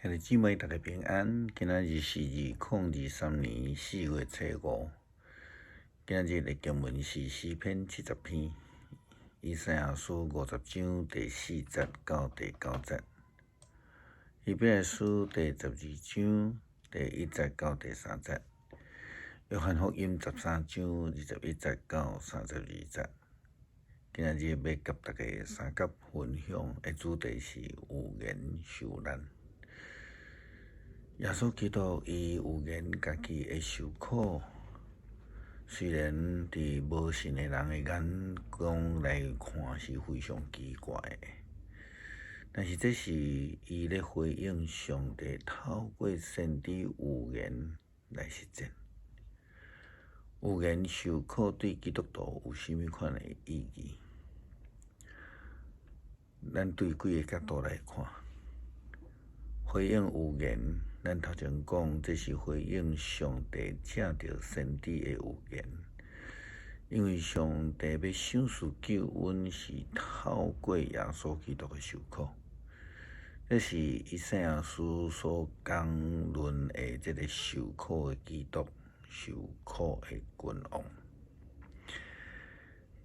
兄弟姊妹，大家平安。今仔日是2023年4月初5。今仔日的經文是詩篇70篇，以賽亞書50章第4節到第9節，希伯來書第12章第1節到第3節，約翰福音13章21節到32節。今仔日欲佮大家相佮分享的主題是預言受難。耶穌基督伊預言家己會受苦，雖然佇無信的人的眼光來看是非常奇怪的，但是這是伊咧回應上帝透過先知預言來實踐。預言受苦對基督徒有啥物款的意義？咱對幾个角度來看，回應預言。咱頭前講，這是回應上帝藉著先知的預言，因為上帝欲賞賜救恩是透過耶穌基督的受苦，這是以賽亞書所講論的這个受苦的基督，受苦的君王。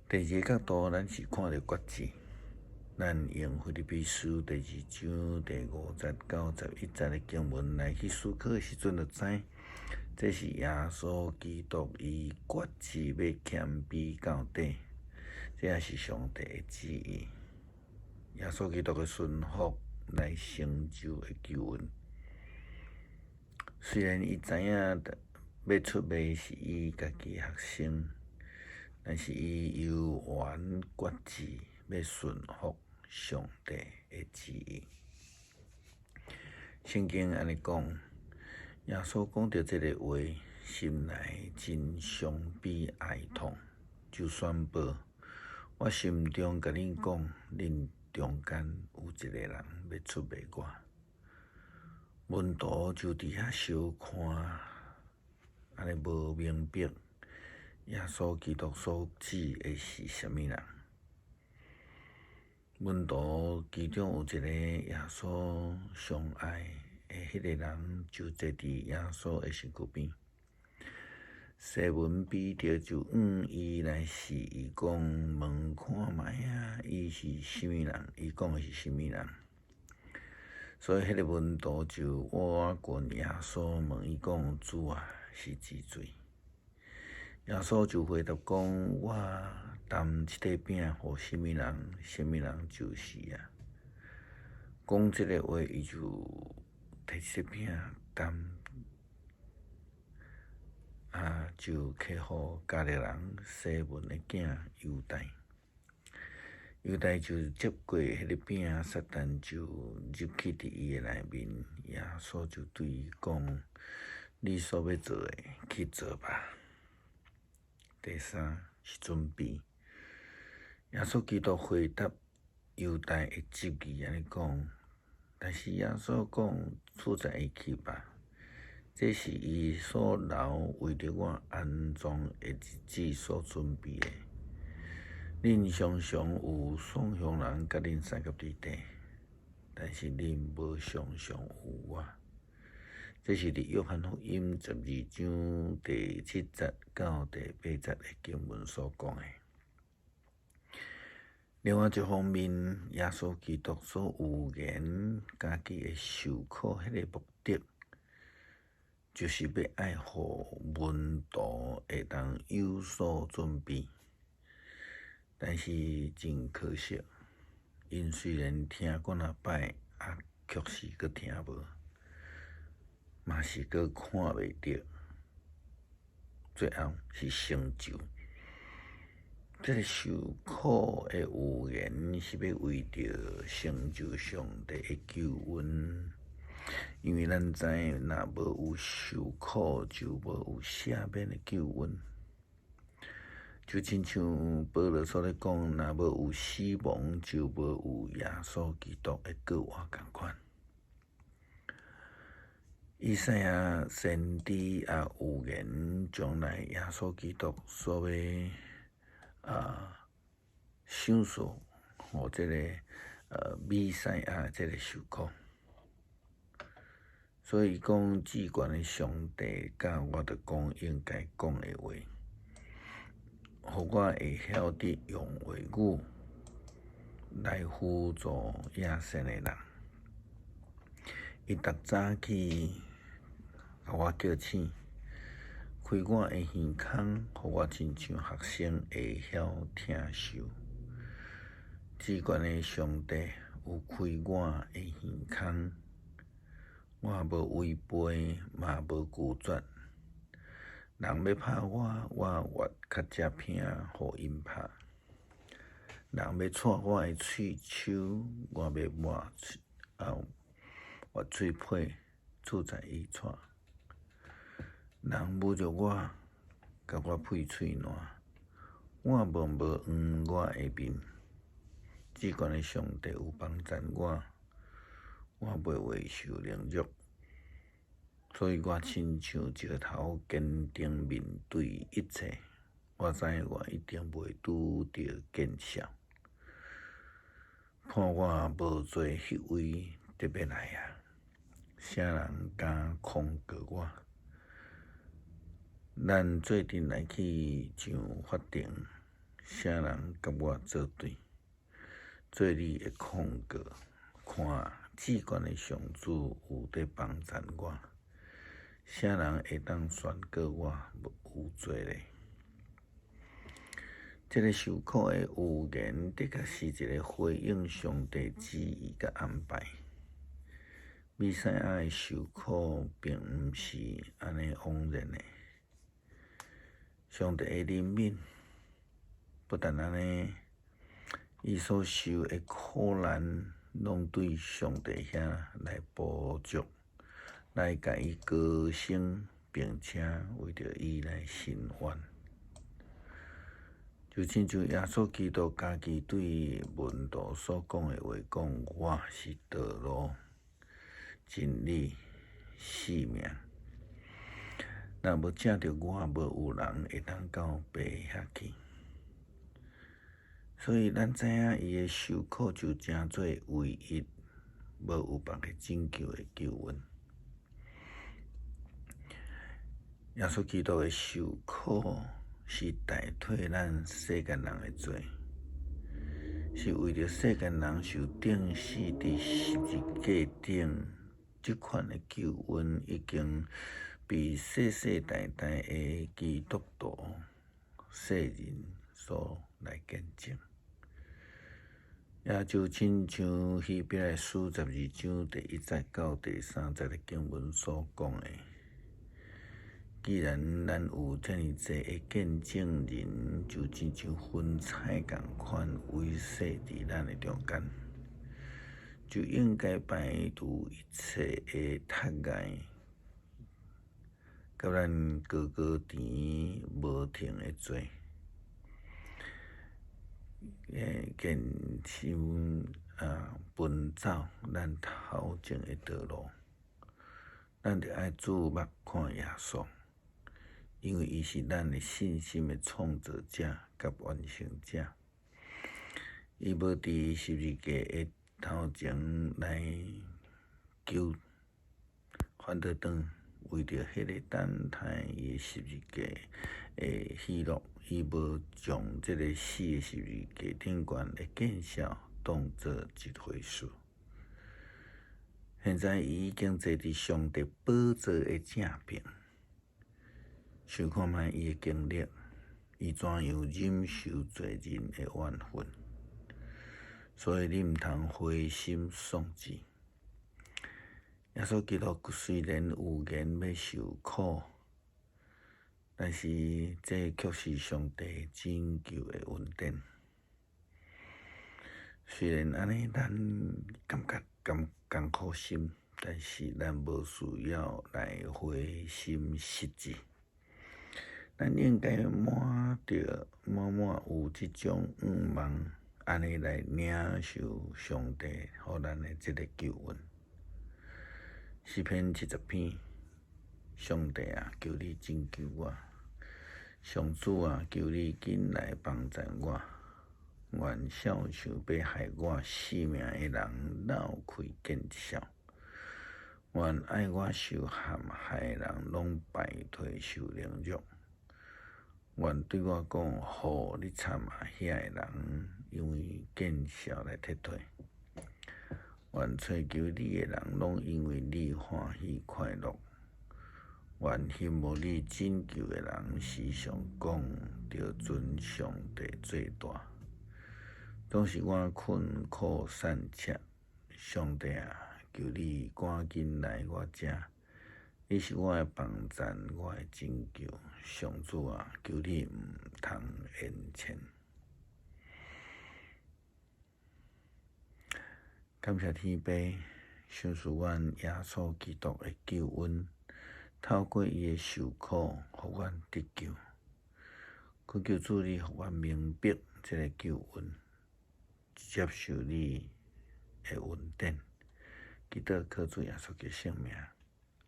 第二个角度，咱是看著決志。咱用腓立比書第2章第5節到11節的經文來去思考的時陣，就知這是耶穌基督伊決志欲謙卑到底，這也是上帝的旨意。耶穌基督的順服來成就的救恩。雖然伊知影欲出賣是伊家己學生，但是伊猶原決志欲順服上帝的旨意。聖經按呢講，耶穌講著這个話，心內真傷悲哀痛，就宣布：我心中共恁講，恁中間有一个人欲出賣我。門徒就佇遐相看，按呢無明白耶穌基督所指的是啥物人。門徒其中有一个耶穌上愛的彼个人，就坐佇耶穌的身軀邊。西門彼得就向伊來示意講：問看覓仔，伊是啥物人？伊講的是啥物人？所以彼个門徒就倚近耶穌，問伊講：主啊，是指誰？耶穌就回答講：我擔這塊餅予啥物人，啥物人就是啊。講這个話，伊就提這塊餅擔，啊，就交予加略人西門的囝猶大。猶大就接過彼个餅，撒旦就入去佇伊的內面。耶穌就對伊講：你所欲做的，去做吧。第三是準備。耶穌基督回答猶大的質疑，按呢講，但是耶穌講，處載伊去吧，這是伊所留為著我安葬的日子所準備的。恁常常有喪窮人佮恁相佮佇底，但是恁無常常有我。這是佇約翰福音12章第7節到第8節的經文所講的。另外一方面，耶穌基督所預言家己會受苦彼个目的，就是欲愛予門徒會當有所準備。但是真可惜，𪜶雖然聽幾若擺，啊，卻是閣聽無，嘛是閣看袂著，最後是成就。這个受苦的預言是欲為著成就上帝的救恩，因為咱知若無有受苦，就無有赦免的救恩。就親像保羅所咧講，若無有死亡，就無有耶穌基督的復活仝款。以賽亞先知也預言將來耶穌基督所欲賞賜予這个彌賽亞這个受苦。所以伊講至懸的上帝教我著講應該講的話，予我會曉得用話語來輔助野善的人。伊逐早起共我叫醒，開我的耳孔，予我親像學生會曉聽受。至懸的上帝有開我的耳孔，我無違背，嘛無拒絕。人欲拍我，我越較才疼予𪜶拍。人欲掣我的喙鬚，我欲抹喙皮，厝在伊掣。人侮辱我，共我噴喙瀾，我嘛無黃我的面。至懸的上帝有幫贊我，我袂會受凌辱。所以我親像石頭堅定面對一切。我知我一定袂拄著見笑。判我無罪彼位特欲來啊！啥人敢控告我？咱做陣來去上法庭，啥人佮我作對？做你的控告，看至懸的上主有佇幫贊我，啥人會當宣告我有罪咧？這个受苦的預言，的確是一个回應上帝旨意佮安排。彌賽亞的受苦，並毋是按呢枉然的。上帝的憐憫，不但按呢，伊所受的苦難，攏對上帝遐來補足，來共伊高升，並且為著伊來伸冤。就親像耶穌基督家己對門徒所講的話講：我是道路、真理、生命。若無藉著我，無有人會當到父遐去。所以咱知影伊的受苦就成做唯一無有別个拯救的救恩。耶穌基督的受苦是代替咱世間人的罪，是為著世間人受釘死佇十字架頂，這款的救恩已經被世世代代的基督徒世人所來見證。也就親像希伯來書12章第1節到第3節的經文所講的。既然咱有遮爾濟的見證人，就親像雲彩仝款圍踅佇咱的中間，就應該排除一切的窒礙，佮咱高高甜無停的罪，堅心奔走咱頭前的道路，咱著愛注目看耶穌。因為伊是咱的信心的創造者佮完成者，伊無佇十字架的頭前來求，反倒轉為著彼个等待伊的十字架的喜樂，伊無將這个死的十字架頂懸的見笑當做一回事。現在伊已經坐佇上帝寶座的正爿。想看覓伊的經歷，伊怎樣忍受罪人的怨恨，所以你毋通灰心喪志。耶穌基督雖然有言欲受苦，但是這卻是上帝拯救的恩典。雖然按呢，咱感覺艱艱苦心，但是咱無需要來灰心失志。咱應該滿著滿滿有這種願望，按呢來領受上帝予咱的這个救恩。詩篇70篇，上帝啊，求你拯救我！上主啊，求你緊來幫贊我！願笑想欲害我性命的人鬧開見笑。願愛我受陷害的人攏敗退受凌辱。願對我講予你慘啊！遐个人因為見笑來撤退。願揣求你的人攏因為你歡喜快樂。願欣慕你拯救的人時常講著尊上帝做大。總是我困苦散赤，上帝啊，求你趕緊來我遮。你是我的幫贊，我的拯救，上主啊，求你毋通延遲。感謝天父，賞賜阮耶穌基督的救恩，透過伊的受苦，予阮得救。懇求主你予阮明白這个救恩，接受你的恩典。祈禱靠主耶穌基督聖名，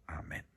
阿們。